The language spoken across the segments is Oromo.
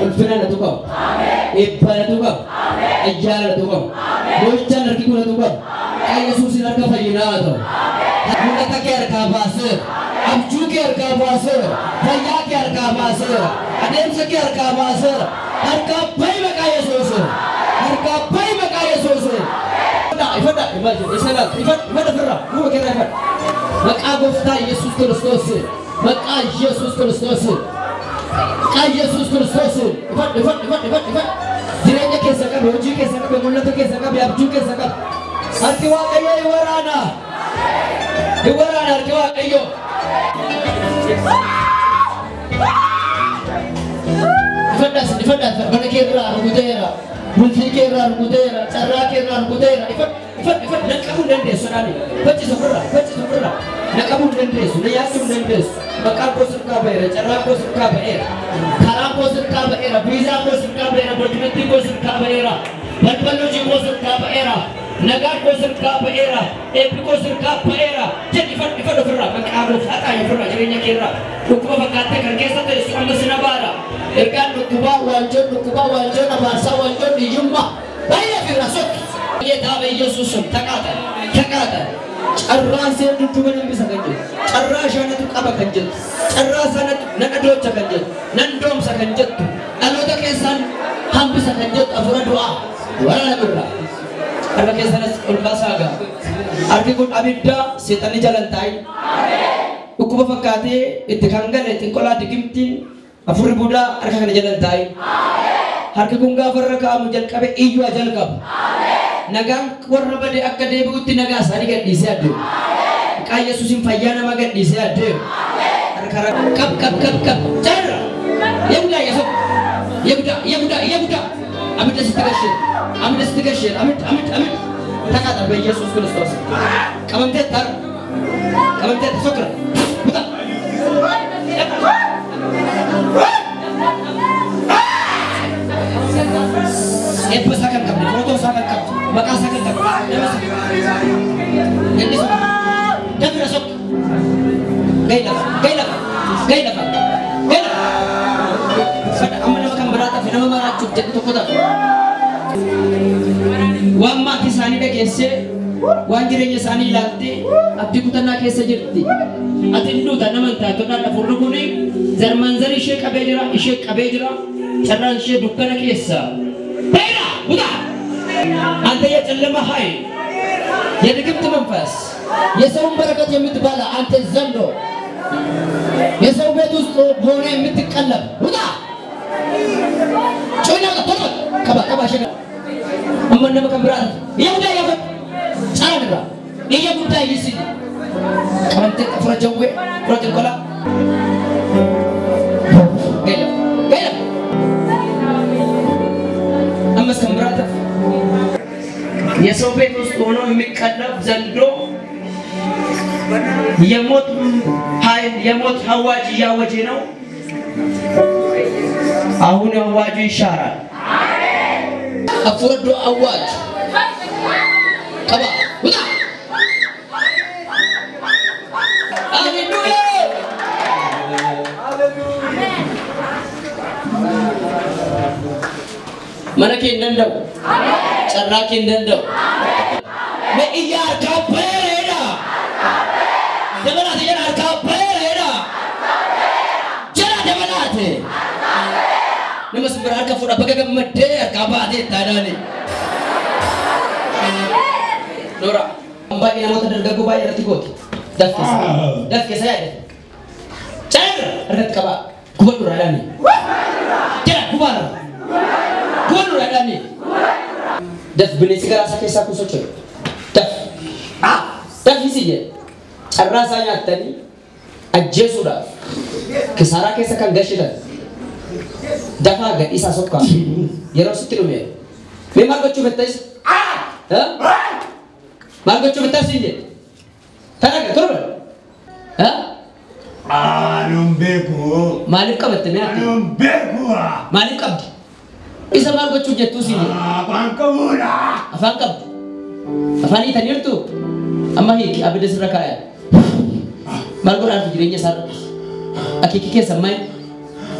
Ulfina natu qabu. Eebba natu qabu. Ayyaana natu qabu. Mo'ichaan harki kun natu qabu. Maqaa Yesuusiin harka fayyinaa haa ta'u. Mul'ata kee harkaa baaseera. Abjuu kee harkaa baaseera. Fayyaa kee harkaa baaseera. Adeemsa kee harkaa baaseera. Harkaa bahi maqaa Yesuusiin. Harkaa bahi maqaa Yesuusiin. Ifadha, ifadha, isa laal, ifadha, ifadha firra, duuba keerraa ifadha. Maqaa Gooftaa Yesuus Kiristoosiin. Maqaa Yesuus Kiristoosiin. Maqaa Yesuus Kiristoosiin. Ifadha, ifadha, ifadha, ifadha, ifadha. Jireenya keessa qabe, hojii keessa qabe, mul'ata keessa qabe, abjuu keessa qabe. Harki Waaqayyoo hin waraana. Hin waraana harki Waaqayyoo. Ifadhaas, ifadhaas, mana kee irraa rukuteera. Bultii kee irraa rukuteera. Carraa kee irraa rukuteera. Ifadhu, ifadhu, ifadhu. Na qabuu hin dandeessu dhaani. Faccisa ofirraa, faccisa ofirraa. Na qabuu hin dandeessu, na nyaachuu hin dandeessu. Maqaan koo sirkaa ba'eera, carraan koo sirkaa ba'eera. Karaan koo sirkaa ba'eera, viizaan koo sirkaa ba'eera, dokumentiin koo sirkaa ba'eera. Balballi hojii koo sirkaa ba'eera. Nagaan koo sirkaa ba'eera. Eebbi koo sirkaa ba'eera. Jedhi ifadhu, ifadhu ofirraa. Maqaa Gooftaa xaayi ofirraa jireenya kee irraa. Dhukkuba fakkaattee kan keessa teessu amma sin abaara. Ergaan dhukkubaa, waanjoon dhukkubaa, waanjoon abaarsaa, waanjoon hiyyummaa. Baay'ee ofirraa sokki. ጌታ በኢየሱስ ስም ተቃጠል፣ ተቃጠል። Carraa ishee dudduuba nambisa kan jedhu, carraa ishaanatu qaba kan jettu, carraa sanatu nan adoocha kan jettu, nan doomsa kan jettu, dhaloota keessaan hambisa kan jettu afura du'aa waraana birraa. Harka keessanas ol kaasaa gaa. Harki kun abidda seexanni jalan taa'in. Dhukkuba fakkaatee itti kan gale xinqolaa digimtiin afurri budaa harka kana jalan taa'in. Harki kun gaafa irra kaa'amu jalqabe iyyuu jalqabu. Nagaan warra bade akka deebi'utti nagaa isaanii gadhiisee adeemu. Maqaa Yesuusiin fayyaa nama gadhiisee adeemu. Harka qab qab qab qab carra yegudaa yesu yegudaa yegudaa yegudaa abidda sitti gashee abidda sitti gashee abidda abidda abidda ተቃጠል በኢየሱስ ክርስቶስ። ቀመምቴ ታር ቀመምቴ ተሶክረ ውጣ Eebba isaa kan qabdu, footoo isaa kan qabdu, maqaa isaa kan qabdu, nama isaa. Inni sokka. Dafira sokka. Gahi lafa, gahi lafa, gahi lafa, gahi lafa. Fadha amma nama kan biraa tafe nama maraachuuf jedhu tokko tafe. Waan maatii isaanii dhageessee, waan jireenya isaanii ilaaltee abdii kutannaa keessa jirti. Ati hin duuta nama hin taatu dhaan afurri kuni zarmaanzarii ishee qabee jira, ishee qabee jira. Carraan ishee dukkana keessa. በይራ ውጣ! አንተ የጨለማ ኃይል፣ የድግምት መንፈስ፣ የሰውን በረከት የምትበላ አንተ ዘንዶ፣ የሰው ቤት ውስጥ ሆነ የምትቀለብ ውጣ! ጮና ቶሎ ቀባ ቀባ ሸገ እመ nama kan biraa የጉዳይ ያፈ ጫራ ንብራ የጉዳይ ይስ ቀመምቴ ፍረ ጀዌ ፍረ ጥንቆላ ገይለ ገይለ አምስት kan biraa tafe የሰው ቤት ውስጥ ሆኖ የሚቀለብ ዘንዶ የሞት ኃይል የሞት አዋጅ እያወጀ ነው። አሁን አዋጁ ይሻራል። አፍረዶ አዋጅ ቀባ ውጣ! ሃሌሉያ! Mana kee hin danda'u. Carraa kee hin danda'u. Mee iyya harkaa bareeda. Dabalaate jedha harkaa bareeda. Jedha dabalaate. Nama si bira harka fuudha baga gammaddee harkaa baatee taanaani. Noora. Baay'ee namoota dargaggoo baay'ee irratti gooti. Dafkeessa. Dafkeessa yaadate. Carra harkatti qabaa. Gubadhu raadhaani. Jedha gubaarra. Gubadhu raadhaani. Daf bineensi garaa isaa keessaa kun socho'e. Daf. Daf isi jedhe. Carraa isaa nyaattanii ajjeesuudhaaf kisaaraa keessa kan gashitan. Dafaa gadhiisaa sokkaa. Yeroo sitti dhume. Mee maal gochuu fetta isa? Maal gochuu fetta siin jedhe? Tanaga torba. Anuun beeku. Maaliif qabatte mee ati? Anuun beeku. Maaliif qabdi? Isa maal gochuuf jettuu siin jedhe? Afaan qabuudha. Afaan qabdi. Afaan hiitaniirtu? Amma hiiki abidda sirra kaaya. Maal godhaatu jireenya isaa irratti? Akeeki keessa maal?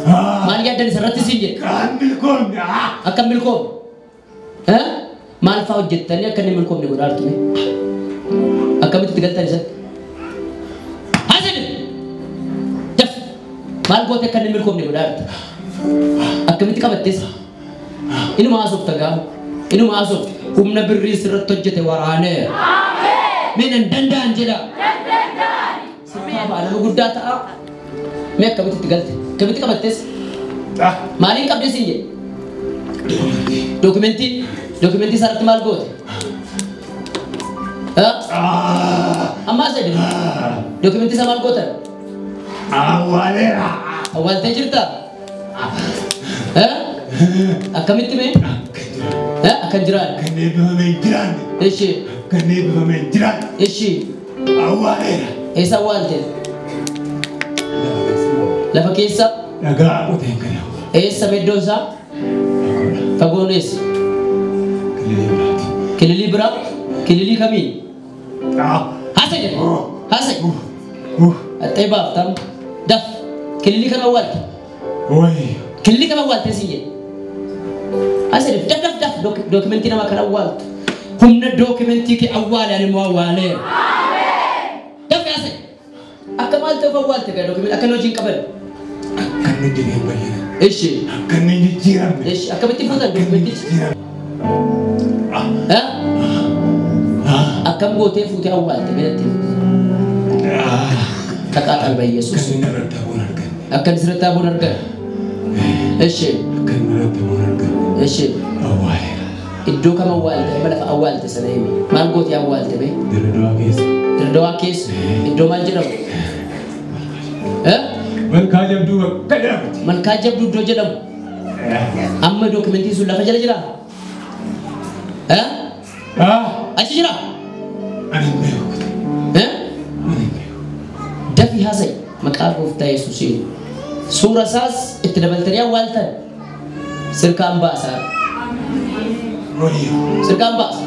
Maal yaaddan isarratti siin jedhe? Kan milkoomne. Akka hin milkoomne. Maal fa'aa hojjettanii akka inni milkoomne godhaa jirtu? Akkamitti itti galtan isatti? Haasa'e! Daf! Maal goote akka inni milkoomne godhaa jirta? Akkamitti qabattes? Inuma haasofta gaafa. Inuma haasofta. Humna birrii sirratti hojjete waraanee. Mee nan danda'an jedha. Sirkaa ba'a nama guddaa ta'a. Mee akkamitti itti galte? Akkamitti qabattes? Maaliin qabde siin jedhe? Dookumentii. Dookumentii isaarratti maal goote? Ammaa isa jedhu. Dookumentii isaa maal gootan? Awwaaleera. Awwaaltee jirtaa? Akkamitti mee? Akka hin jiraanne. Kan eebbifame hin jiraanne. Ishi. Kan eebbifame hin jiraanne. Ishi. Awwaaleera. Eessa awwaalte? Lafa keessa. Dhagaa qoteen kana. Eessa iddoon isaa? Fagoon eessa? Kililii biraati. Kililii biraa? Kililii kamiin? Haasa'e jedhe. Haasa'e. Haxxee baaftam. Daf. Kililii kam awwaalte? Kililii kam awwaalte siin jedhe. Haasa'e daf daf daf dookimentii nama kan awwaaltu. Humna dookimentii kee awwaale ani immoo awwaaleera. Daf haasa'e. Akka maal ta'uuf awwaalte gaa dookimentii akka inni hojii hin qaban. Akka inni hojii hin bayyane. Ishi. Akka inni hin jijjiiramne. Ishi akkamitti fuutan dookumentichi? Akkam gootee fuutee awwaalte biratti? Taqaaxal Yesuus. Akka inni irratti hafuun arganne. Akka inni sirratti hafuun arganne. Ishi. Akka inni irratti hafuun arganne. Ishi. Awwaaleera. Iddoo kam awwaalte? Amma lafa awwaalte sana himi. Maal gootee awwaalte bee? Dirredawaa keessa. Dirredawaa keessa. Iddoo maal jedhamu? Malkaa jabduu bakka jedhamutti. Malkaa jabduu iddoo jedhamu. Amma dookumentiin sun lafa jala jiraa? Achi jiraa? Ani hin beeku. Ani hin beeku. Dafii haasa'i maqaa gooftaa Yesuusiin. Suura isaas itti dabaltanii awwaaltan. Sirkaan baasaa. Sirkaan baasa.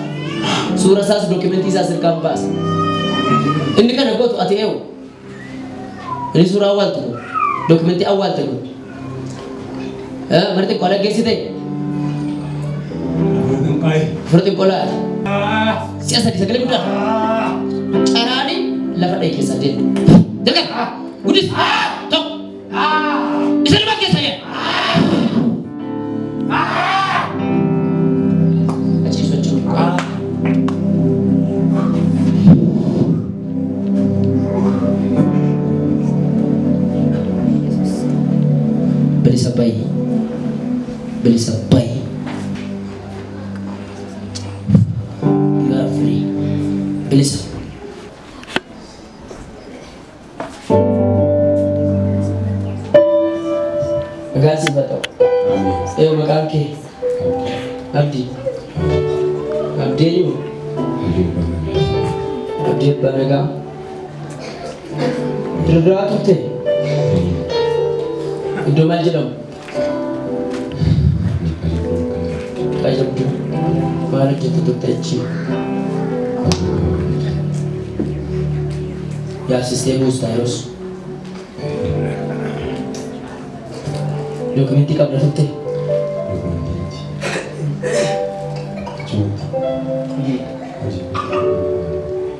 Suura isaas dookumentii isaa sirkaan baasa. Inni kana gootu ati eewu. Inni suuraa awwaaltu kun. Dookumentii awwaalte kun. Mana xiqqoo dhaggeessite? Afur xiqqoo. Si'a sadii sagalee guddaa. Caraani lafa dha'e keessa deemu. Jalqaba. Guddis. Tokko. Isa lama keessa jira. Achi socho'u. Bilisa bayi. Bilisa bayi. You are free. Bilisa. Maqaan siif haa ta'u. Eeyyuu maqaan kee? Abdii. Abdii eenyu? Abdii Abbaa Nagaa. Dirredawaa turte? Iddoo maal jedhamu? Malkaa jabduu. Maal hojjette turte achi? Yaasistee buustaa yeroos. Dookumentii qabda turte?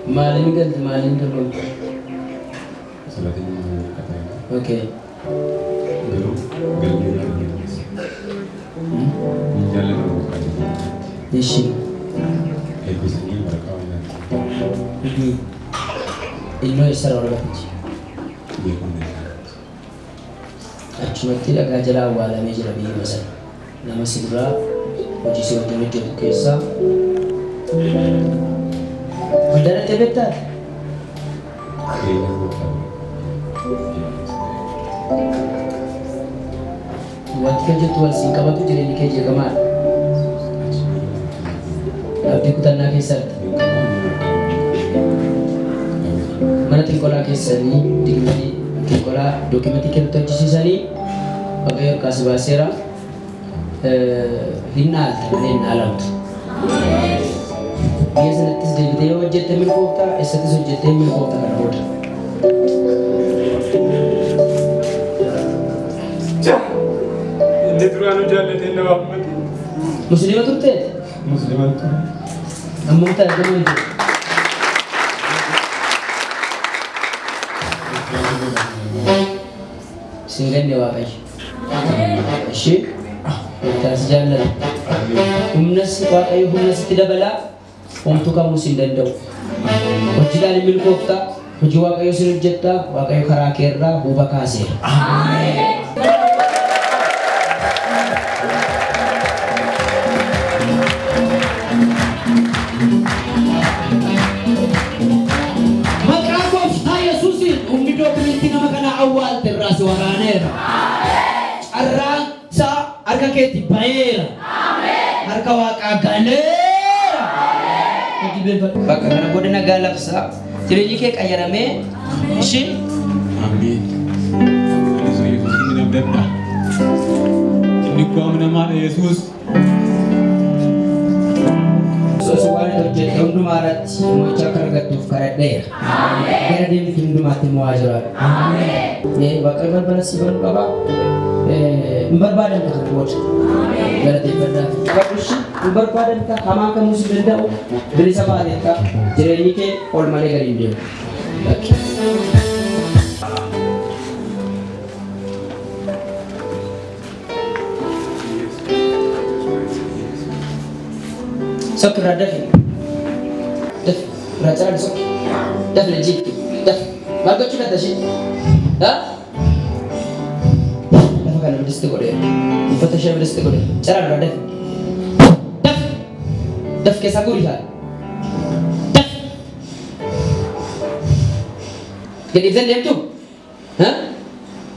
Maaliin galte maaliin dorgomte? Okay. Ishi. Innoo eessarra waraqatichi? Achumatti dhagaa jala awwaalamee jira biyyuma sana. Nama si duraa hojii si wajjin hojjetu keessaa. Waldaa dhattee beektaa? Wanti kan jettu wal siin qabatu jireenyi kee jeeqamaadha. Abdii kutannaa keessatti. Mana xiqqoolaa keessanii digdamii xiqqoolaa dookimentii kennutti hojjisiisanii Waaqayyo harkaa si baaseera. Hin dhaalta malee hin dhaalamtu. Biyya sanattis deebitee yoo hojjette milkoofta, eessattis hojjettee milkoofta kana booda. Inni duraanuu jaallatee na waammate. Musliima turtee? Musliiman ture. Ammam ta'a gamoo Sin ganne Waaqayyo. Ishee gooftaan si jaallata. Humnas Waaqayyo humna sitti dabalaa homtuu kamuu sin danda'u. Hojiidhaan hin milkooftaa. Hojii Waaqayyo sin hojjettaa. Waaqayyo karaa keerraa huuba kaaseera. Maqaa gooftaa Yesuusiin humni dookumentii nama kanaa awwaalte irraa si waraaneera. Carraan isaa harka keetti ba'eera. Harka Waaqaa galeera. Bakka kana godina nagaa labsaa. Jireenyi kee qayyaramee ishee Ameen. Anis Yesuusin nan abdadha. Inni koo amanamaadha Yesuus. Yesuus waan hojjette hundumaa irratti mo'icha akka argattuuf kadhadheera. Gara deemtu hundumaatti mo'aa jiraadha. Waaqayyo balbala si banuu qaba. Hin barbaadamta kana booda. Galateeffadhaaf. Qabdushi hin barbaadamta hamaan kamuu si danda'u bilisa baateetta jireenyi kee ol malee gadi hin deemu. Bakki. Sokki irraa dafi. Dafi. Irraa caraan sokki. Dafi leenjii. Dafi. Maal gochuu feeta ishee? Haa? Lafa kana bilisti godhee. Uffata ishee bilisti godhee. Caraan irraa dafi. Dafi. Dafi keessaa guuri ta'a. Dafi. Gadi ibseen deemtu? Haa?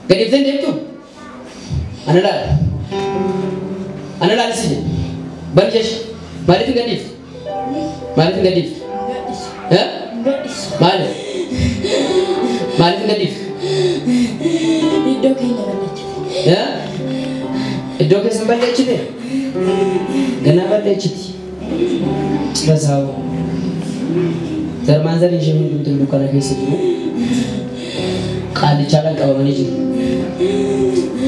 Gadi ibseen deemtu? Ana laala. Ana laala si jedhe. Bani jeshi. Maaliif hin gadhiiftu? Maaliif hin gadhiiftu? Haa? Maaliif? Maaliif hin gadhiiftu? Iddoo keenya balleessite. Haa? Iddoo keessan balleessite? Ganaa balleessiti. Cirasaa'u. Jarmaan zarii ishee hundumtuu dukkana keessa jiru. Qaallichaadhaan qabamanii jiru.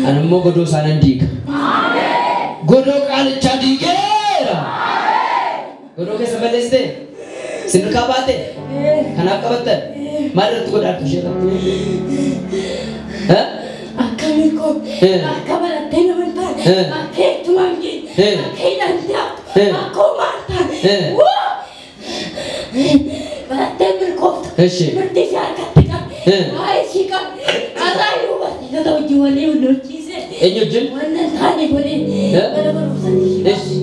Ani immoo godoo isaanan diiga. Godoo qaalichaa diigeera. Godoo keessa balleessite? Sinirkaa baate? Kanaaf qabattan? Maal irratti godhaattu ishee irratti? Haa? Akkamii koo akka barattee nama hin taane akka eegdumaa hin geenye akka hidhamte haftu akka homaa hin taane. Barattee milkoofta. Mirti ishee harkatti qabde. Waa'ee ishii qabde. Carraa yeroo barsiisota wajjin walii wal lolchiise. Eenyu wajjin? Wanna hin taane godhee mana barumsaatti ishii baase.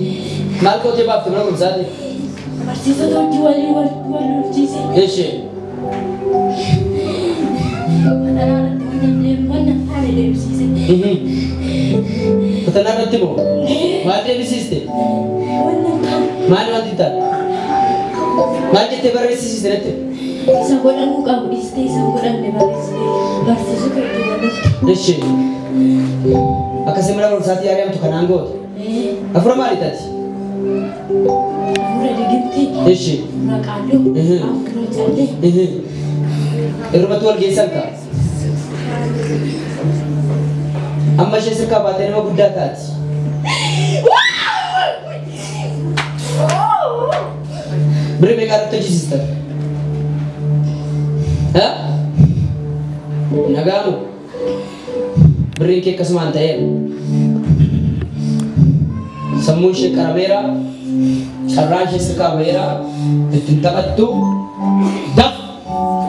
Maal gootee baafte mana barumsaatti? Barsiisota wajjin walii wal lolchiise. Fatanaa irratti wanna hin taane deebisiise. Fatanaa irratti moo? Maal deebisiiste? Wanna hin taane. Maal wanti hin taane? Maal jettee barreessisiiste natti? Isa godhamuu qabu dhiistee isa hin godhamne barreessite barsiisota wajjin wal lolte. Ishee. Akkasii mana barumsaatti ari'amtu kanaan goote. Hafuura maali taati? Hafuura digimtii. Ishee. Hafuura qaalluu. Hafuura callee. Irrumatti wal geessan ka'a. Amma ishee sirkaa baatee nama guddaa taati. Birrii meeqa irratti hojjisiistan? Haa? Nagaamu. Birriin kee akkasumaan ta'eera. Sammuun ishee qarameera. Carraan ishee sirkaa ba'eera. Ittiin taphattu. Daf!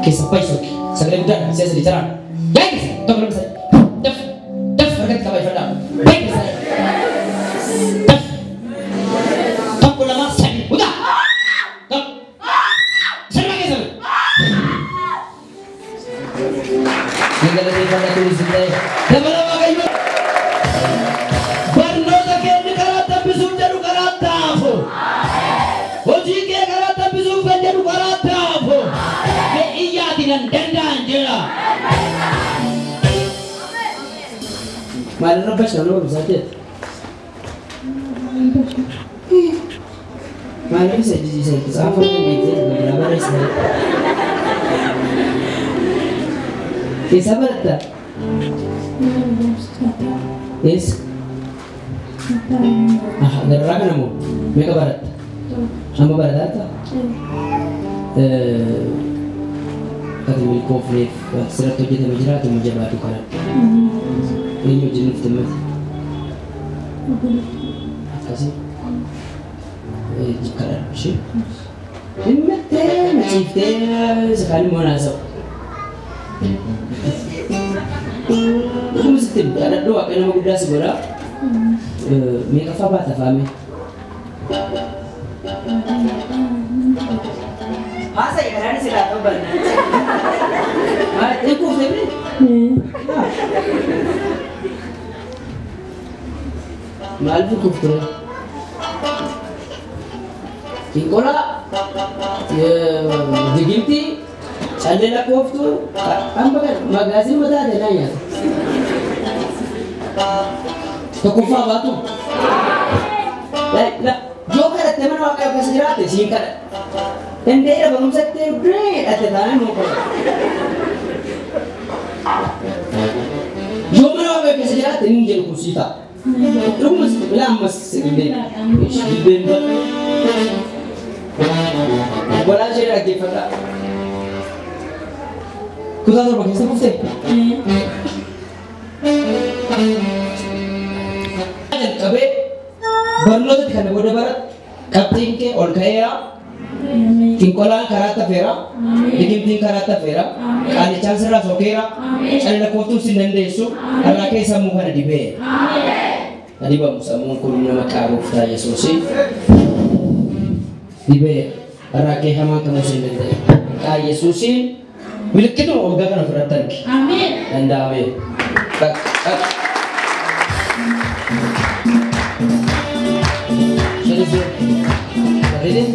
Keessa bahi sokki. Sagalee guddaadha. Si'a sadii caraan. Yaa keessa! Tokko lama sadii. Daf! Daf! Harkatti qaba ifadhaa. Bahi keessa! Daf! Tokko lama sadii. Utaa! Daf! Sirba keessa bahi. Galateeffadha turisii ta'e. Dabala Waaqayyo. Barnoota keenya karaa tabbisuuf jedhu karaa taafu. Hojii kee karaa tabbisuuf kan jedhu karaa taafu. Iyyaatiin hin danda'an jedha. Maal irra bashna nama barumsaa keeti? Maal ibsa jijjiirsa tsaafa beektee biraa barreessite? Eessa baratta? Eessa? Gararraa kana moo meeqa baratta? Amma baratatta? Ati milkoofneef wanti sirratti hojjetame jiraatu mu jabaatu kana. Eenyu wajjin dhufte mati? Akkasii. Kadhadhu ishee. Dhimmattee na ciiftee sakaan immoo naasa'u. Dhuguma sitti kadhadhu waaqa nama guddaa si godha. Meeqaffaa baata faame? Haasa'e kanaan silaa ta'u banna. Maal kuufte bire? Maal kuufte? Xinqolaa, digimtii, callee lakkooftuu, amma kan magaazii mataa ta'e naa nyaata. Tokkoffaa baatu. Yoo kadhatte mana waaqayyoo keessa jiraatte siin kadhadha. Danda'eera barumsatti duree hidhatte taanaan nuu qola. Yoo mana waaqayyoo keessa jiraatte inni jedhu kun sii ta'a. Dhuguma sitti bilaa ammas dilbeen badhu. Obbolaa ishee dhaggeeffadhaa. Kutaa 7 keessa kuftee? Jalqabee barnootatti kana booda barattu qabxiin kee ol ka'eera. Xinqolaan karaa tafeera. Digimtiin karaa tafeera. Qaalichaan sirraa sokeera. Callee lakkooftuun sin dandeessu. Har'aa kee sammuu kana dibee. Dibamu sammuun kun nama qaabuuf ta'a Yesuusi. Dibee har'aa kee hamaan kamuu sin danda'e. Maqaa Yesuusiin milikkituma waggaa kana ofirratti argi. Danda'amee. Bakka. Bareedee?